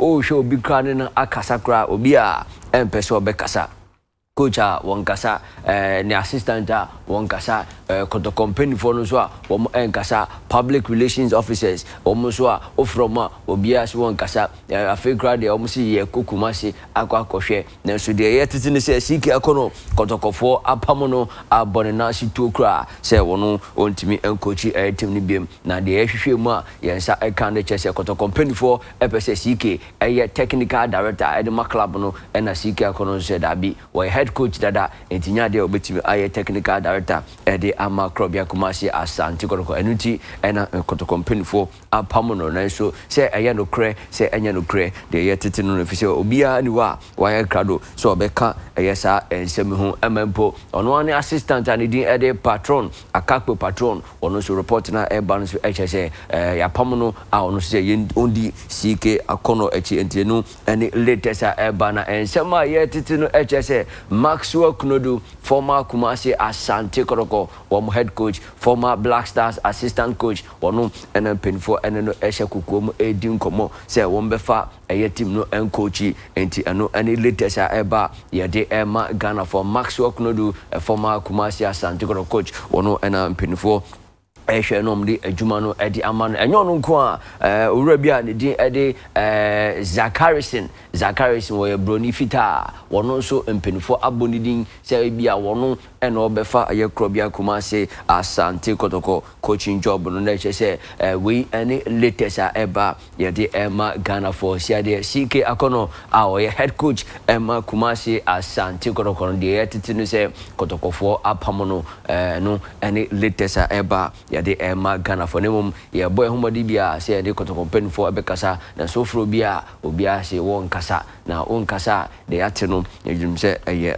Ɔrehwɛ obi koraa ne no akasa koraa, obi a ɛmpɛ sɛ ɔbɛkasa. Coach a wɔnkasa, ne assistant a wɔnkasa, Kɔtɔkɔ mpanimfoɔ no nso a wɔn nkasa, public relations officers wɔn nso a wofrɛ wɔn a obiara so wɔnkasa. Afei koraa deɛ, wɔn si yɛ kɔ Kumasi akɔ akɔhwɛ. Nanso deɛ ɛyɛ tete ne sɛ CK Akonnor, Kɔtɔkɔfoɔ apam no abɔ ne nan ase tuo koraa sɛ wɔn wɔntumi nkɔkyi ɛyɛ team no biem. Na deɛ yɛhwehwɛ mu a yɛn nsa ɛka no kyerɛ sɛ Kɔtɔkɔ mpanimfoɔ ɛpɛ sɛ CK ɛyɛ technical director ɛde ma club no, ɛna CK Akonnor nso sɛ daabi, wɔyɛ head coach dada, nti nya adeɛ a wɔbɛtumi ayɛ technical director ɛde ama Korɔbea Kumasi Asante Kɔtɔkɔ. Ɛno nti ɛna Kɔtɔkɔ mpanimfoɔ apam no. Nanso sɛ ɛyɛ nokorɛ sɛ ɛnyɛ nokorɛ deɛ, ɛyɛ tete no, ɛfiri sɛ obiara ni hɔ a wayɛ krado sɛ ɔbɛka ɛyɛ saa nsɛm ho. Ɛma mpo ɔno ara ne assistant a ne din ɛde Patron Akakpo Patron, ɔno nso report na ɛba no nso ɛkyerɛ sɛ yɛapam no a ɔno nso sɛ yɛn ɔndi CK Akonnor akyi. Nti no ɛne latest a ɛba. Na nsɛm a yɛtete no ɛkyerɛ sɛ Maxwell Konadu, former Kumasi Asante Kɔtɔkɔ wɔn head coach, former Black Stars assistant coach, wɔn ɛna mpanimfoɔ ɛne no ɛhyɛ kukuo mu ɛredi nkɔmɔ sɛ wɔn bɛfa ɛyɛ team no ɛnkɔkyi. Nti ɛno ɛne latest a ɛba yɛde ɛma Ghana for Maxwell Konadu, former Kumasi Asante Kɔtɔkɔ coach, wɔn ɛna mpanimfoɔ ɛhwɛ no ɔmo adwuma no ɛde ama no. Ɛnyɛ ɔno nko a, owura bi a ne din ɛde Zakarison. Zakarison wɔyɛ broni fitaa. Wɔn nso mpanimfoɔ abɔ ne din sɛ ebi a wɔn ɛna ɔbɛfa ɛyɛ Korɔbea Kumase Asante Kɔtɔkɔ coaching job no. Na ɛkyɛ sɛ wei ɛne latest a ɛba yɛde ɛma Ghanafoɔ. Siadeɛ CK Akonnor a ɔyɛ head coach ɛma Kumase Asante Kɔtɔkɔ no deɛ, yɛtete no sɛ Kɔtɔkɔfoɔ apam no. No ɛne latest a ɛba yɛde ɛma Ghanafoɔ. Ne mmom yɛbɔ ɛhomɔde bi a sɛ yɛde Kɔtɔkɔ mpanimfoɔ ɛbɛkasa na soforo bi a obiara sɛ wɔnkasa na wɔnkasa a, deɛ yɛate no yɛdwum sɛ ɛyɛ.